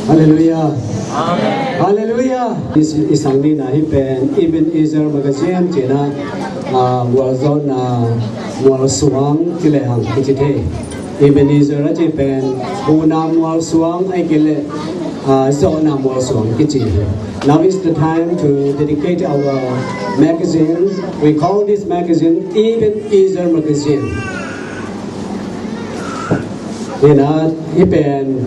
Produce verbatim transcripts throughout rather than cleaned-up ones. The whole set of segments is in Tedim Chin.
Halleluiah. Halleluiah. I sang ni na hih pen Ebenezer Magazine ci-in ah, ah, Mualzawhna, ah, Mualsuang ci lehang kici thei. Ebenezer a cih pen huhna mualsuang ahih kei leh, ah, zawhna mualsuang kici hi. Now is the time to dedicate our magazine. We call this magazine Ebenezer Magazine. Hi na, hih pen,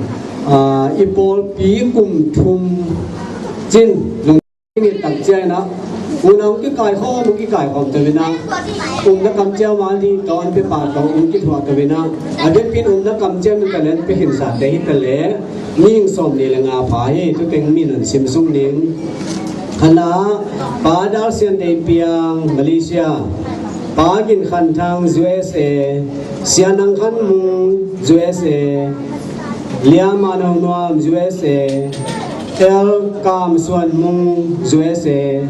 ah, i pawlpi kum thum cin lungdam i ngei tak ciangin ah, unau kikaikhawm, kikaikhawm tawh hi na, umna kamciam a ni tawh, an pia pa tawh, um kithuah tawh hi na, a biakpi in umna kamciam in talent pia khinsa te hi taleh, mihing sawmnih le nga pha hi, tu teng min hong sim suk ning. Khatna, Pa Dal Sian Dei Piang, Malaysia. Pa Gin Khan Thang, U S A. Sia Nang Khan Mung, U S A. Lia Ma Nau Nuam, U S A. El Kam Suan Mung, U S A.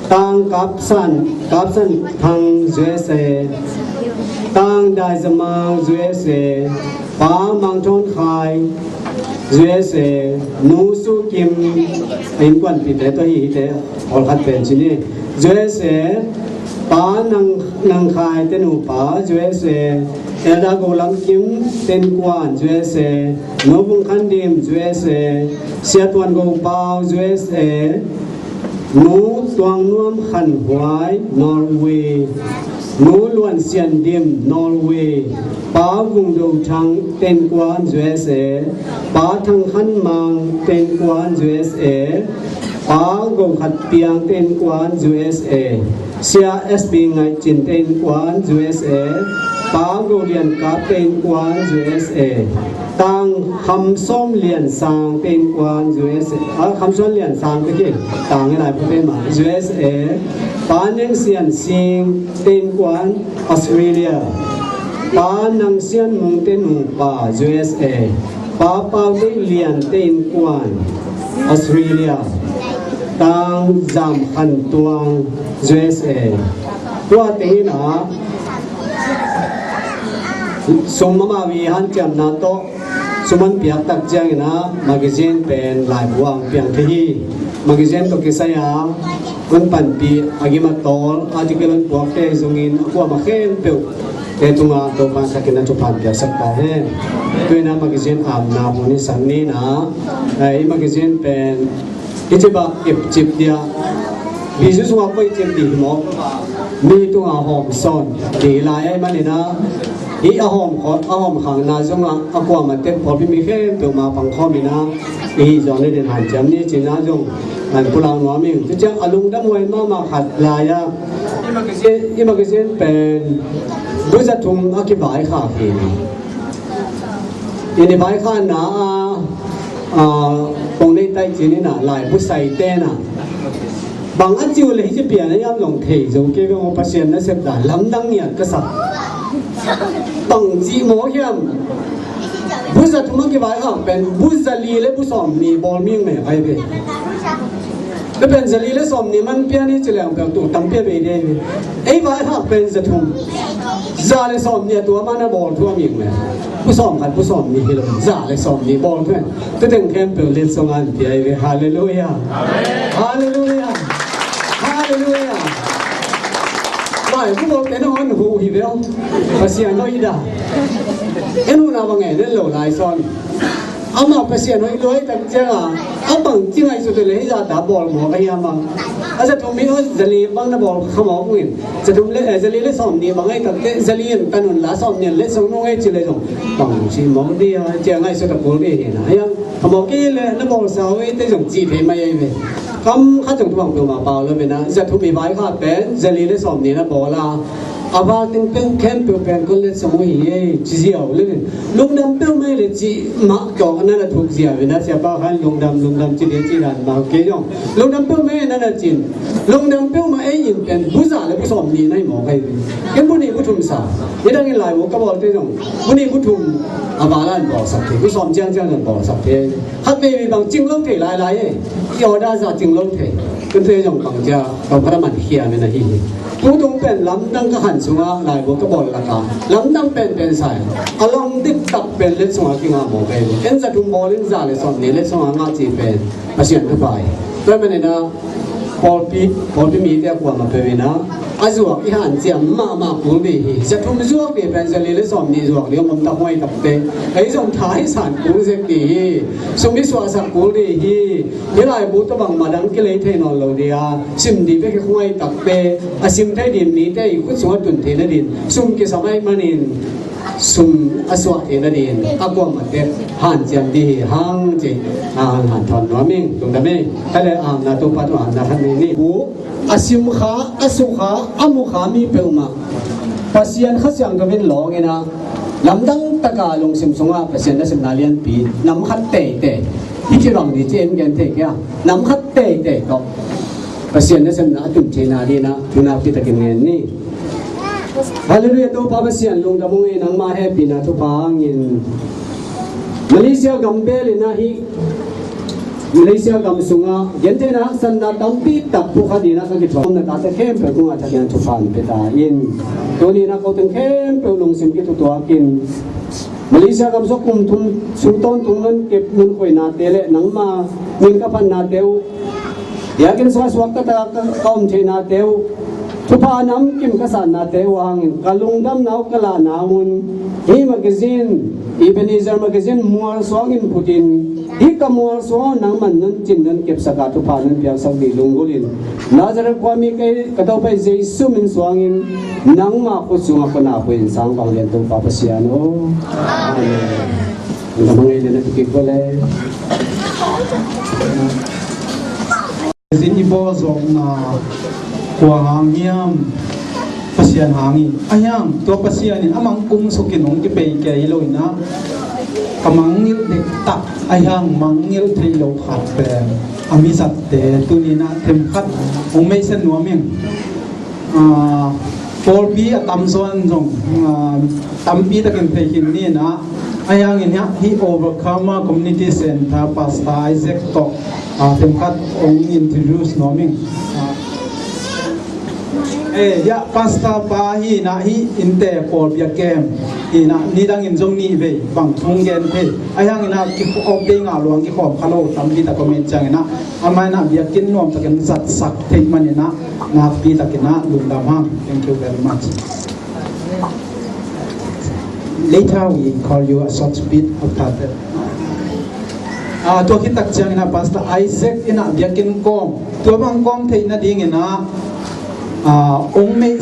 Tang Kap San, Kap San Thang, U S A. Tang Dai Za Mang, U S A. Pa Mang Thon Khai, U S A. Nu Su Kim, innkuanpihte tawh hi, hihte pawlkhat pen ci ni. U S A, Pa Nang, Nang Khai te nupa, U S A. Elder Go Lam Kim te innkuan, U S A. Nu Vung Khan Dim, U S A. Sia Tuan Go Pau, U S A. Nu Tuang Nuam Khan Huai, Norway. Nu Luan Sian Dim, Norway. Pa Vung Do Thang te innkuan, U S A. Pa Thang Khan Mang te innkuan, U S A. Pa Go Khat Piang te innkuan, U S A. Sia S B Ngaih Cin te innkuan, U S A. Pa Go Lian Kap te innkuan, U S A. Tang Kham Sawm Lian Sang te innkuan, U S A. Ah, Kham Suan Lian Sang te ki, Tang i lai pu te mah, U S A. Pa Neng Sian Sing te innkuan, Australia. Pa Nang Sian Mung te nupa, U S A. Pa Pau Dei Lian te innkuan, Australia. Tang Zam Khan Tuang, U S A. Tua teng in ah, sum mama vi hanciamna tawh, sum hong piak tak ciangin ah, magazine pen laibu ah hong piang thei hi. Magazine tawh kisai a hong panpih, a gim a tawl, article hong puakte zongin, a kuamah khempeuh te tungah Topa'n thakin a thupha hong piaksak ta hen. Tu-in ah magazine amna mun i sang ni na, eh, i magazine pen i cip ah, ip cip dia, bizu sungah poi cip dih hi maw? Mi tungah hawm sawn dih lai ahih manin ah, hih a hawm khawh, a hawm khakna zongah a kuamah teh pawlpi mi khempeuh mah pang khawm in ah, i hih zawh nading hanciam ni ci-in ah zong hong pulak nuam ing. Tua ciang a lungdam huai mahmah khat lai ah, i magazine, i magazine pen bu za thum a kivaikhak hi. I ni vaikhakna ah, ah, kong deih taih ci-in ah, laibu saite na, bang a ci uh leh hih ci pian a hiam zong thei zo kei ve maw, Pasian nasep dan lamdang ngiat ka sa. Bang ci mawk hiam? Bu za thum a kivaikhak pen bu za li le bu sawmnih bawl mi hong meh pai ve. Tua pen za li le sawmnih man pian hi ci leng pen tua tampi a bei ding hi. Ei vaikhak pen za thum. Za le sawmnih a tua man a bawl thu a ming meh. Bu sawmkhat, bu sawmnih hi lo. Za le sawmnih bawl thu. Tua teng khempeuh letsong a hong pia hi ve. Halleluiah. Halleluiah. Halleluiah. Laibu bawlte nangawn huh hi ve aw. Pasian hoih dah. En huhna bang en en lo lai sawn. Amah Pasian hoih lua ahih tak ciangin, a bang ci ngaihsut uh leh hih zah ta bawl mawk ahi hiam a. A za thum hi, za li bang na bawl kha mawk ung in. Za thum le, eh, za li le sawmnih bang ahih tak teh, za li in tan un la, sawmnih in letsong nung ei ci leh zong, bang ci mawk ding a, ci a ngaihsut a kul ding hi na. Ahi hang, kha mawk kei leh na bawlsa uh ei teh zong ci thei mai ahi ve. Kam khat zong tua bang peuhmah pau lo ve na, za thum i vaikhak pen, za li le sawmnih na bawl a. A val teng pen khempeuh pen kong letsong uh hi ei, ci ziau le. Lungdam peuhmah hi leh cih mah tawh na na thuk ziau hi na, siapa khan lungdam, lungdam ci ding ci dan mah kei zong. Lungdam peuhmah hi na na cin. Lungdam peuhmah ei in pen bu za le bu sawmnih na hi mawk ahi. Ken bu nih bu thum sa. Hi dangin laibu ka bawlte zong bu nih bu thum a val a hong bawlsak thei. Bu sawm ciangciang zong bawlsak thei. Khat vei vei bang cing lo thei lailai ei. I order zah cing lo thei. Ken thei zong bang cia tawm khat a man khiam in ahi hi. Tutung pen lamdang ka khan sungah laibu ka bawl laka lamdang penpen sa hi. A lam diktak pen letsong a kingah mawk hi. En za thum bawl in za le sawmnih letsong a ngah cih pen Pasian thupha hi. Tua hi manin ah pawlpi, pawlpi mite a kuamah peuh in ah a zuak i hanciam mahmah kul ding hi. Za thum zuak ding pen za li le sawmnih zuak ding om tak huai takte. Ei zong tha i san kul zek ding hi. Sum i suahsak kul ding hi. Hih laibu tawh bangmah dang kilei thei nawn lo ding a, sim ding bek hi khuai takte, a sim thei ding mite i khut sungah tun theihna ding, sum kisam ahih manin sum a suah theihna ding a kuamah tek hanciam ding hi hang ci, a, hanthawn nuam ing, lungdam ing. Kha le a hamna Topa tungah hamna khat nei ni. A sim kha, a su kha, a mu kha mi peuhmah Pasian Kha Siangtho in lawng in ah lamdang taka lungsim sungah Pasian nasepna lianpi nam khat teitei, hih ci bang ding ci en gen thei kei a, nam khat teitei tawh Pasian nasepna a tun theihna dingin ah thu nakpi takin ngen ni. Halleluiah, Topa Pasian lungdam ung ei, nangmah hehpihna thupha hangin Malaysia gam bel in ah hih Malaysia gam sungah gentheihna haksatna tampi tak phuh kha dingin ah ka kithuahna tate khempeuh tungah Thang Siangtho in thupha hong pia ta in. Tuni in ah ko teng khempeuh lungsim kithutuakin Malaysia gam sung kum thum sung tawntung nong kep nong khuaihnate le nangma min ka phatnate uh, biakinn sungah suakta taka ka, ka om theihnate uh, thupha namkim ka sannate uh hangin ka lungdamna uh ka lahna uh hih magazine, Ebenezer magazine mual suangin phutin, hih ka mual suang uh nangman nong cin nong kepsak a, thupha nong piaksak ding lunggulhin, Nazareth khuami kei ka Topa Jesu min suangin nangma khut sungah kona khuahin sang vanglian Topa Pasian aw. Amen. Lungdam ing ei, na tu kik bale. Zin i bawl zawkna kua hang hiam? Pasian hang hi. Ahi hang tua Pasian in a mang kum sukin hong kipei kei lo in ah, ka mangngilh dektak ahi hang mangngilh thei lo khat pen a mizatte tuni in ah themkhat hong meisen nuam ing. Ah, pawlpi a tamzaw in zong, ah, tampi takin thei khin ni in ah, ahi hangin hiah hih Overcomer Community Center Pastor Isaac tawh, ah, themkhat hong introduce nuam ing. Ah, eh, hiah Pastor pa hi in ah, hih innte pawlpi a kem hi in ah, nidangin zong nih vei bang thu hong gen thei. Ahi hangin ah kikhawm ding a luang kikhawm kha lo tampi tak om ahih ciangin ah, amah in ah biakinn nuam takin zatsak theih manin ah nakpi takin ah lungdam hang. Thank you very much. Later we call you a short speech after that. Ah, tua khit tak ciangin ah Pastor Isaac in ah biakinn kawm, tua bang kawm theih nadingin ah, ah, hong meih